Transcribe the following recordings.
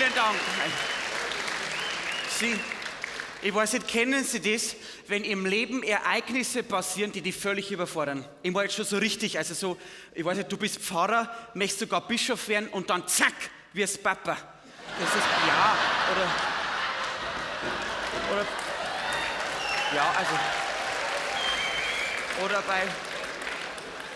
Vielen Dank. Sie, ich weiß nicht, kennen Sie das, wenn im Leben Ereignisse passieren, die dich völlig überfordern? Ich war jetzt schon so richtig, also so, ich weiß nicht, du bist Pfarrer, möchtest sogar Bischof werden und dann zack, wirst Papa. Das ist, ja, oder, ja, also, oder bei,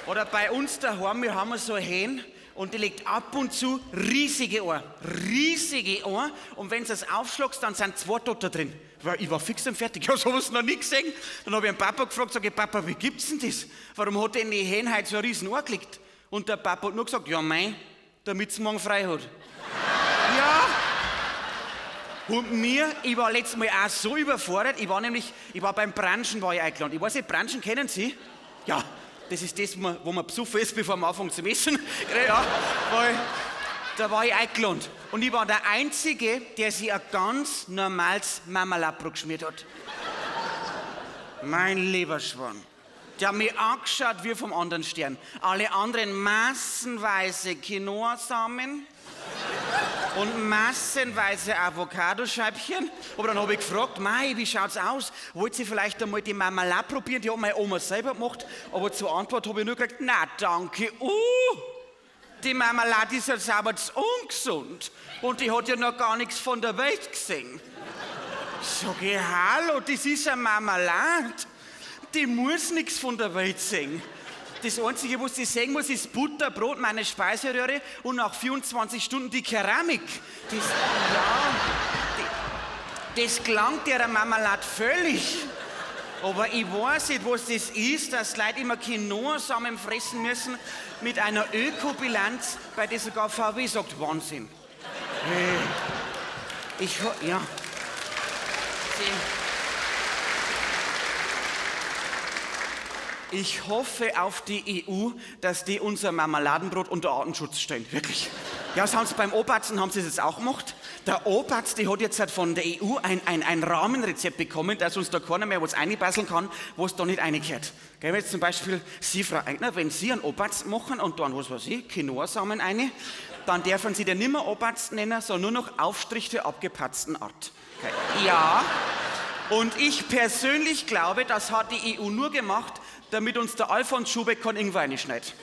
oder bei uns daheim, wir haben so eine Hen und die legt ab und zu riesige Ohren. Riesige Ohren. Und wenn du es aufschlagst, dann sind zwei Dotter drin. Weil ich war fix und fertig. Ich habe sowas noch nie gesehen. Dann habe ich einen Papa gefragt, sage ich, Papa, wie gibt's denn das? Warum hat denn die Hen heute so ein riesen Ohr gelegt? Und der Papa hat nur gesagt, ja mei, damit's morgen frei hat. Ja! Und mir, ich war letztes Mal auch so überfordert, ich war nämlich, ich war beim Branchen, war ich eingeladen. Ich weiß nicht, Branchen kennen Sie? Ja, das ist das, wo man besoffen ist, bevor man anfängt zu essen. Ja, weil da war ich eingeladen. Und ich war der Einzige, der sich ein ganz normales Marmeladbrot geschmiert hat. Mein lieber Schwan. Der hat mich angeschaut wie vom anderen Stern. Alle anderen massenweise Quinoa-Samen und massenweise Avocadoscheibchen. Aber dann habe ich gefragt, Mei, wie schaut's aus? Wollt ihr vielleicht einmal die Marmelade probieren? Die hat meine Oma selber gemacht. Aber zur Antwort habe ich nur gekriegt, na danke. Die Marmelade ist ja sauber ungesund. Und die hat ja noch gar nichts von der Welt gesehen. Sag ich, hallo, das ist eine Marmelade. Die muss nichts von der Welt sehen. Das Einzige, was sie sehen muss, ist Butter, Brot, meine Speiseröhre und nach 24 Stunden die Keramik. Das, ja, das gelangt der Marmelade völlig. Aber ich weiß nicht, was das ist, dass Leute immer Quinoa-Samen fressen müssen mit einer Ökobilanz, bei der sogar VW sagt, Wahnsinn. Hey. Ich, ja. Ich hoffe auf die EU, dass die unser Marmeladenbrot unter Artenschutz stellen. Wirklich. Ja, das haben sie beim Obatzen, haben sie das jetzt auch gemacht. Der Obatz, die hat jetzt halt von der EU ein Rahmenrezept bekommen, dass uns da keiner mehr was einbasteln kann, was da nicht reingehört. Gell, wenn jetzt zum Beispiel Sie, Frau Aigner, wenn Sie einen Obatz machen und dann, was weiß ich, Quinoa-Samen rein, dann dürfen Sie den nimmer Obatz nennen, sondern nur noch Aufstrich der abgepatzten Art. Okay. Ja, und ich persönlich glaube, das hat die EU nur gemacht, damit uns der Alfons Schubeck kein Ingwer reinschneidet.